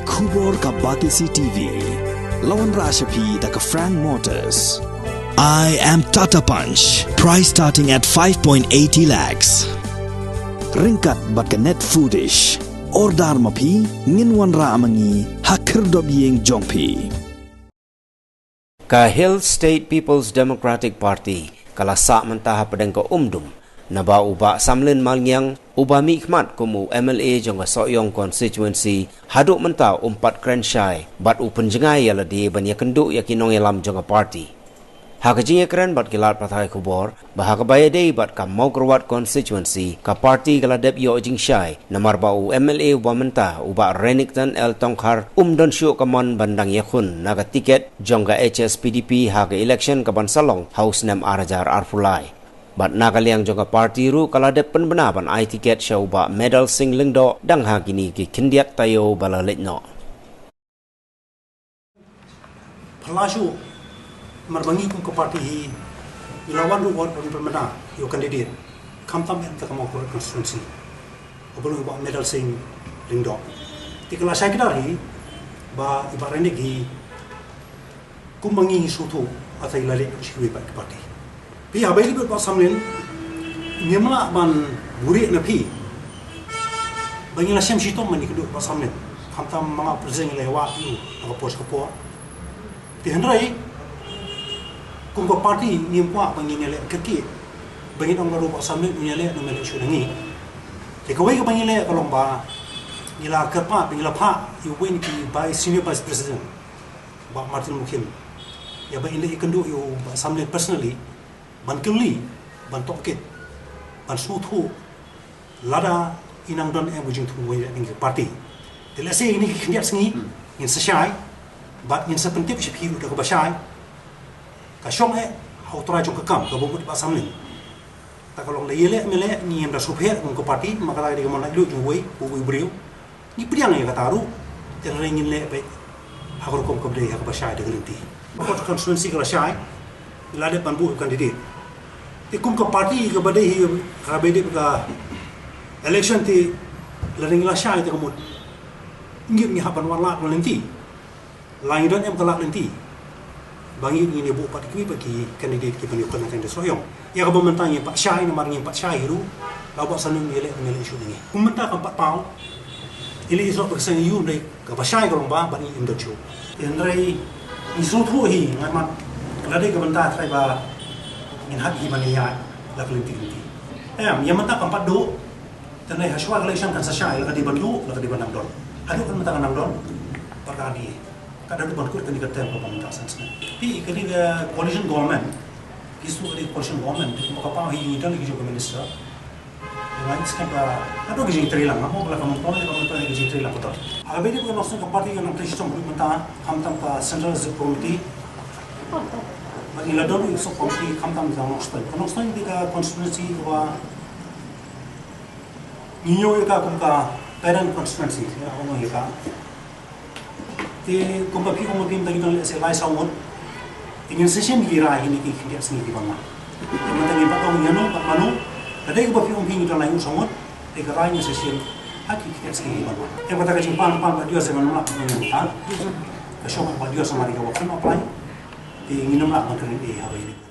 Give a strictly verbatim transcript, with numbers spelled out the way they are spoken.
Khubor ka Batesi T V. La wanrah sha phi da ka Frank Motors. I am Tata Punch. Price starting at five point eighty lakhs. Ryngkat bad ka Net Foodish. Order ma phi, ngin wanrah ma ngi ha khyrdop ïing jong phi. Ka Hill State People's Democratic Party ka la sah mynta hapdeng ka Umdum, naba u Bah Samlin Malngiang, uba mihkhmat kum u M L A jong ka Sohiong Constituency, haduh mynta um pat kren shai bad u pynjngai ïa lade ban ïakynduh ïa ki nongïalam jong ka party. Ha ka jingïakren bad ki lad pathai khubor, ba ha kaba ïadei bad ka Mawkyrwat Constituency, ka party ka la dep ïoh jingshai, namar ba u M L A uba mynta, u Bah Renikton L Tongkhar, um don shuh ka mon ban dang ïakhun na ka tiket jong ka H S P D P ha ka election kaban sa long ha u snem ar hajar arphew lai. Bad na ka liang jong ka party ruh ka la dep pynbna ban ai tiket sha u Bah Medal Singh Lyngdoh dang ha kine ki khyndiat taïew ba la leit noh. Phylla shuh, namar ba ngi kum ka party hi, ngi la wan ruh ban pynbna ïa u candidate, khamtam ïa ka Mawkyrwat constituency, uba long u Bah Medal Singh Lyngdoh. Te ka la shai kdar hi ba i Bah Renik hi, kum ma ngi ngi sngewthuh, hata i la leit sha kiwei pat ki party. Phi, haba ïadei bad Bah Samlin, ngim lah ban buhrieh na phi ba ngi la shem shitom ban ïakynduh Bah Samlin, khamtam ma nga u president ngi la ïa wad ïa u na ka por sha ka por. Te hynrei kum ka party ngim kwah ba ngin ïaleh kyrkieh, ba ngin ong ba ruh Bah Samlin un ïaleh ne um ïaleh shuh na ngi. Te kawei kaba ngi leh ka long ba ngi la kyrpad, ngi la phah ïa uwei na ki vice, senior vice president, Bah Martin Mukhim, ïa ba in leit ïakynduh ïa u Bah Samlin personally, ban kylli, ban tohkit, ban sngewthuh lada i nang don em u jingthmu ïa kane ka party. Te lehse ïa kine ki khyndiat sngi, hmm, ngin sa shai bad ngin sa pyntip sha phi ruh da kaba shai. Ka shong eh ha u trai jong ka kam, kaba mut Bah Samlin. Ta ka long da ïaleh ym ïaleh, ngi ym da sngewpher kum ka party, ma kata ka dei ka mon laitluid jong uwei pa uwei u briew. Ngi pdiang ïa kata ruh, te hynrei ngin leh beit ha ka rukom kaba dei, ha kaba shai da ka lynti. Mawkyrwat constituency ka la shai, ngi la dep ban buh candidate. Te kum ka party kaba dei hi, kaba dei ka election, te lada ngi la shai te ka mut ngim, ngi hap ban wanrah ka lynti. La ngi don em ka lad lynti ba ngi, ngin ïa buh pat kiwei pat ki candidate kiban ïakut na ka Sohiong. Ïa kaba mynta ngim pat shai, namar ngim pat shai hi ruh, la u Bah Samlin un ïaleh ne um ïaleh shuh na ngi. Kum mynta kam pat paw. I leh i soh ba ka seng ïa u, hynrei kaba shai ka long ba, ba ngi im don shuh. Hynrei ngi sngewthuh hi, ngan mat, lada ka bynta trai ba ngin hap hi ban ïaid la ka lynti lynti. Em, ïa mynta kam pat duh. Te hynrei ha shuwa ka election kan sa shai, la ka dei ban duh, la ka dei ban nang don. Haduh kan mynta kan nang don. Bad ka dei, ka dei ban kut kane ka term kaba mynta san snem. Te kane ka coalition government, ki shu ka dei coalition government, te kumba ka paw hi, ngi don la ki jong ka minister. Ngi skhem ba haduh ki jingtreilang, mo ba la ka mynta, la ka mynta ki jingtreilang ka don. Haba ïadei bad ka nongshnong ka party, ka nang trei shitom haduh mynta, khamtam ka Central Executive Committee. Bad ngi la don ruh ïa ka sub committee, khamtam ka Nongstoiñ. Ka Nongstoiñ ka dei ka constituency kaba ngi ïoh ïa ka kum ka parent constituency, ïa, ong ïa ka. Te kumba phi ong, mynta ngi don lehse lai saw ngut. Te ngin sa shim ki rai ha kine ki khyndiat sngi kiban wan. Te mynta ngim pat ong ïano bad mano. Lada kaba phi ong phi ngi don lai ngut saw ngut, te ka rai ngin sa shim ha ki khyndiat sngi kiban wan. Te kata ka jingpan pan ba dios, ngin ym lah ban ong ïa ka. Ka shong ba dios, namar ka wa khlem apply. Te ngin ym lah ban kren ei haba ïadei.